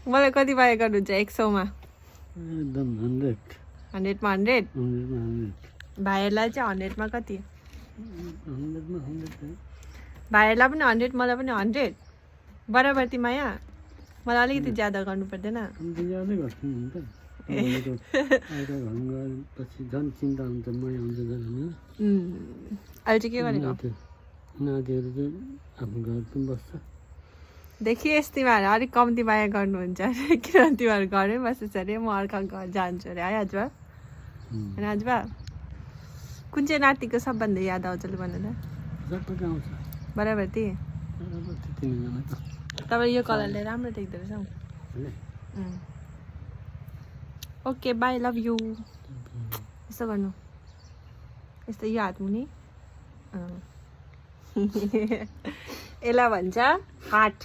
मलाई कति बाई गर्नुहुन्छ 100 मा? एकदम 100 100 मा 100? 100 मा 100 भाइहरूलाई चाहिँ 100 मा कति? 100 मा 100 भाइहरूलाई पनि 100 मलाई पनि 100 बराबर ती माया मलाई अलिकति ज्यादा गर्नु पर्दैन? अन्त ज्यादै गर्छु नि त आइका घरमा गएपछि झन् चिन्ता हुन्छ माया हुन्छ नि अहिले चाहिँ के गरेको? नातिहरू चाहिँ आफ्नो घर पनि बस्छ देखिएस् तिमीहरू अलिक कम्ती माया गर्नुहुन्छ अरे किन तिमीहरू घरमै बस्छ अरे म अर्का घर जान्छु अरे है आजबा होइन आजबा कुन चाहिँ नातिको सबभन्दा याद आउँछ लु भन्नु त सबैको आउँछ बराबर ती बराबर तिनजना त तपाईँ यो कलरले राम्रो देख्दो रहेछ ओके बाई लभ यु यस्तो गर्नु यस्तो यो हात मुनि यसलाई भन्छ हार्ट